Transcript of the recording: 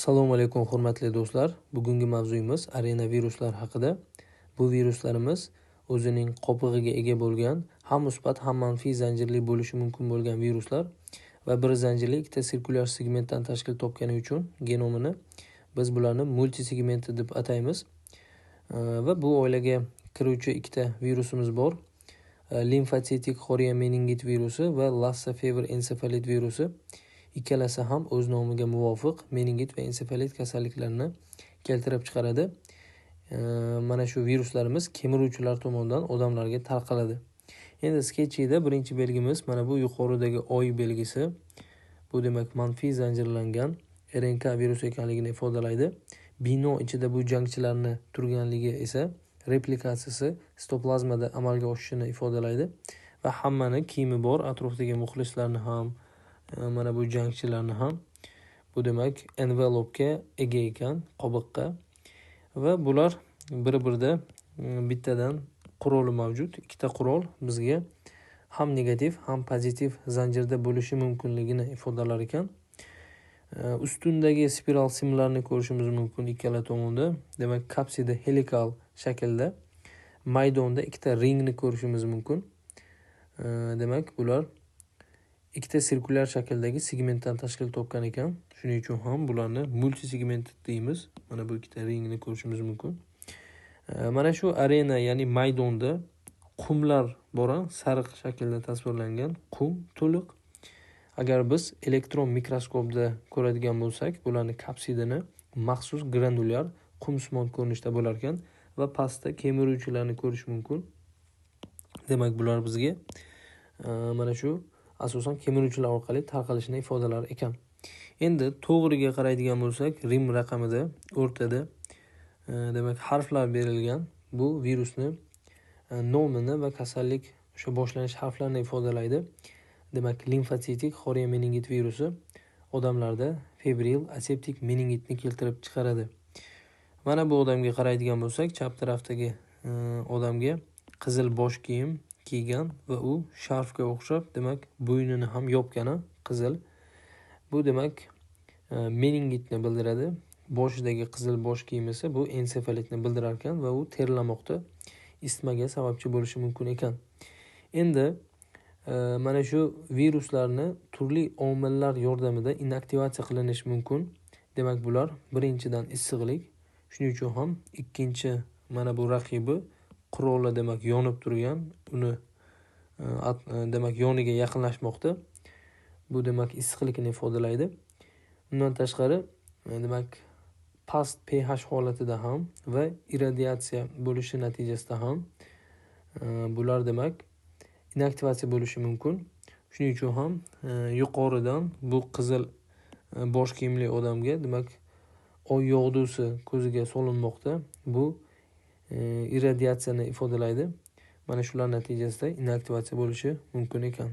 Assalomu alaykum, hurmatli do'stlar. Bugungi mavzuyimiz arenaviruslar haqida. Bu viruslarimiz o'zining qopig'iga ega bo'lgan, ham musbat, ham manfiy zanjirli bo'lishi mumkin bo'lgan viruslar va bir zanjirli ikkita sirkulyar segmentdan tashkil topgani uchun genomini biz bularni multisegmented deb ataymiz. Va bu oilaga kiruvchi ikkita virusimiz bor. Limfotsitik xoriya meningit virusi va Lassa fever ensefalit virusi. Ikkalasi ham o'z nomiga muvofiq meningit va ensefalit kasalliklarini keltirib chiqaradi. Mana shu viruslarimiz kemiruvchilar tomonidan odamlarga tarqaladi. Endi sketchida birinchi belgimiz mana bu yuqoridagi oy belgisi. Bu demak manfiy zanjirlangan RNK virusi ekanligini ifodalaydi. Bino ichida bu jangchilarni turganligi esa replikatsiyasi sitoplazmada amalga oshishini ifodalaydi va hammani kiyimi bor, atrofdagi muxlislarni ham, mana bu jangchilarni ham. Bu demak envelopga ega ekan, qobiqqa. Va bular bir-birida bittadan quroli mavjud. Ikkita qurol bizga ham negativ, ham pozitiv zanjirda bo'lishi mumkinligini ifodalar ekan. Ustundagi spiral simlarni ko'rishimiz mumkin ikkala tomonda. Demak, kapsida helikal shaklda maydonda ikkita ringni ko'rishimiz mumkin. Demak, bular ikkita sirkulyar shakldagi segmentdan tashkil topgan ekan. Shuning uchun ham bularni multisegmented deymiz. Mana bu ikkita ringni ko'rishimiz mumkin. Mana shu arena, ya'ni maydonda qumlar bor, sariq shaklda tasvirlangan qum to'liq. Agar biz elektron mikroskopda ko'radigan bo'lsak, bularni kapsidini maxsus granulyar qumsimon ko'rinishda bo'lar ekan va pastda kemiruvchilarni ko'rish mumkin. Demak, bular bizga mana shu asosan kemiruvchilar orqali tarqalishini ifodalar ekan. Endi to'g'riga qaraydigan bo'lsak, rim raqamida o'rtada demak harflar berilgan. Bu virusni nomini va kasallik o'sha boshlanish harflarini ifodalaydi. Demak, limfotsitik xoriya meningit virusi odamlarda febril aseptik meningitni keltirib chiqaradi. Mana bu odamga qaraydigan bo'lsak, chap tarafdagi odamga qizil bosh kiyim kiygan va u sharfga o'xshab, demak, bo'ynini ham yopgani qizil. Bu demak meningitni bildiradi. Boshidagi qizil bosh kiyim esa bu ensefalitni bildirar ekan va u terlamoqda, isitmaga sababchi bo'lishi mumkin ekan. Endi mana shu viruslarni turli omillar yordamida inaktivatsiya qilinishi mumkin. Demak, bular birinchidan issiqlik, shuning uchun ham ikkinchi mana bu raqibi quroli demak yonib turgan, uni demak yoniga yaqinlashmoqda. Bu demak issiqlikni ifodalaydi. Undan tashqari demak past pH holatida ham va irradiatsiya bo'lishi natijasida ham bular demak inaktivatsiya bo'lishi mumkin. Shuning uchun ham yuqoridan bu qizil bosh kiyimli odamga demak oy yog'dusi ko'ziga solinmoqda. Bu irradiatsiyani ifodalaydi. Mana shular natijasida inaktivatsiya bo'lishi mumkin ekan.